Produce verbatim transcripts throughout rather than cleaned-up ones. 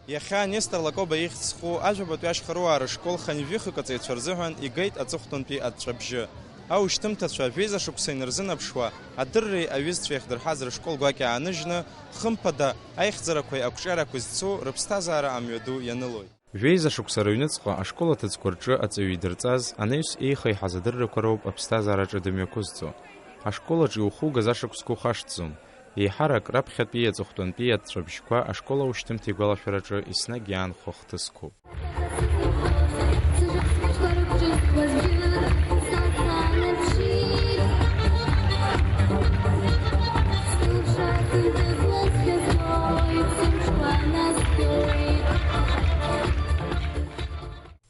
Иахьа Нестор Лакоба ихьӡ зху ажәабатәи ашьхаруаа рышкол хынҩажәихык аҵаҩцәа рзыҳәан игеит аҵыхәтәантәи аҵәҵәабжьы. Аушьҭымҭацәа жәеиза шықәса инарзынаԥшуа, адырреи аҩызцәеи иахдырҳаз рышкол гәакьа ааныжьны, хымԥада, аихьӡарақәеи ақәҿиарақәеи зцу рыԥсҭазаара амҩаду ианылоит. Жәеиза шықәса рыҩныҵҟа ашкол аҭыӡқәа рҿы аҵаҩы идырҵаз, анаҩс еихеиҳаз адыррақәа роуп аԥсҭазаараҿы дымҩақәызҵо. Ашкол аҿы иухугаз ашықәсқәа ухашҭӡом. Еиҳарак раԥхьатәи аҵыхәтәантәи аҵәҵәабжьқәа ашкол аушьҭымҭа игәалашәараҿы еснагь иаанхо ахҭысқәоуп.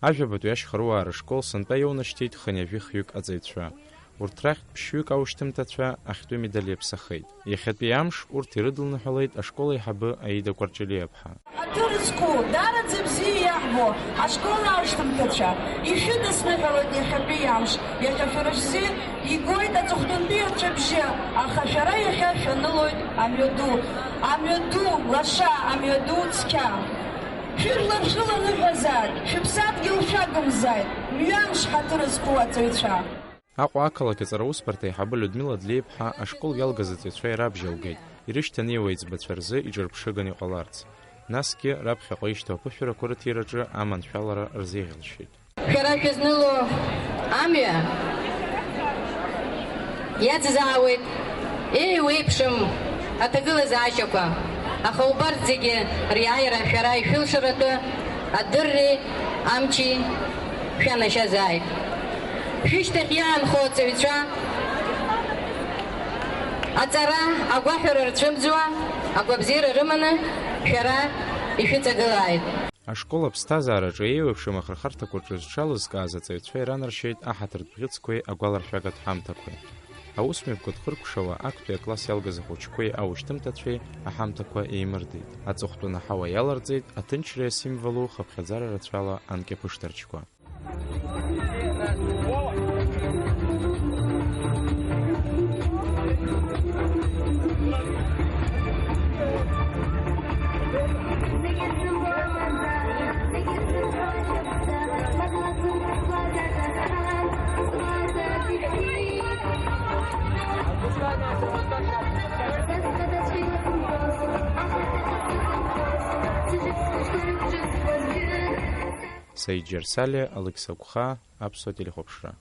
Ажәабатәи ашьхаруаа рышкол сынтәа иоунашьҭит хынҩажәи хҩык аҵаҩцәа. Урҭ рахьтә ԥшьҩык аушьҭымҭацәа ахьтәы медаль иаԥсахеит. Иахьатәи амш урҭ ирыдылныҳәалеит ашкол аиҳабы Аида Кәарҷелиаԥҳа. Аҭыр зқәу, даараӡа бзиа иаҳбо ашкол аушьҭымҭацәа, ишәыдысныҳәалоит иахьатәи амш. Иахьа шәара шәзы игоит аҵыхәтәантәи аҵәҵәабжьы, аха шәара иахьа шәанылоит амҩаду. Амҩаду лаша, амҩаду цқьа. Шәыжәлар шәыланыҳәазааит, шәыԥсадгьыл шәагымзааит, мҩамш ҳаҭыр зқәу аҵаҩцәа. Аҟәа ақалақь аҵара усбарҭа аиҳабы Людмила Длеиԥҳа ашкол иалгаз аҵаҩцәа ирабжьалгеит, ирышьҭанеиуа аиҵбацәа рзы иҿырԥшыганы иҟаларц. Насгьы раԥхьаҟа ишьҭоу аԥышәарақәа рыҭираҿы аманшәалара рзеиӷьалшьеит. Шәара шәызныло амҩа иацзаауеит еиуеиԥшым аҭагылазаашьақәа, аха убарҭ зегьы риааира шәара ишәылшаратәы адырреи амчи шәанашьазааит. Шәышьҭахь иаанхо аҵаҩцәа аҵара агәаҳәара рцәымӡуа, агәабзиара рыманы шәара ишәыҵагылааит. Ашкол аԥсҭазаараҿы еиуеиԥшым ахырхарҭақәа рҿы зҽалызкааз аҵаҩцәа иранаршьеит аҳаҭыртә бӷьыцқәеи агәаларшәагатә ҳамҭақәеи. Аусмҩаԥгатә хыркәшауа актәи акласс иалгаз ахәыҷқәеи аушьҭымҭацәеи аҳамҭақәа еимырдеит. Аҵыхәтәаны аҳауа иаларҵеит аҭынчреи асимволу хыԥхьаӡара рацәала анкьа ԥышҭарчқәа. Саид Џьарсалиа, Алықьса Гәхаа, Аԥсуа телехәаԥшра.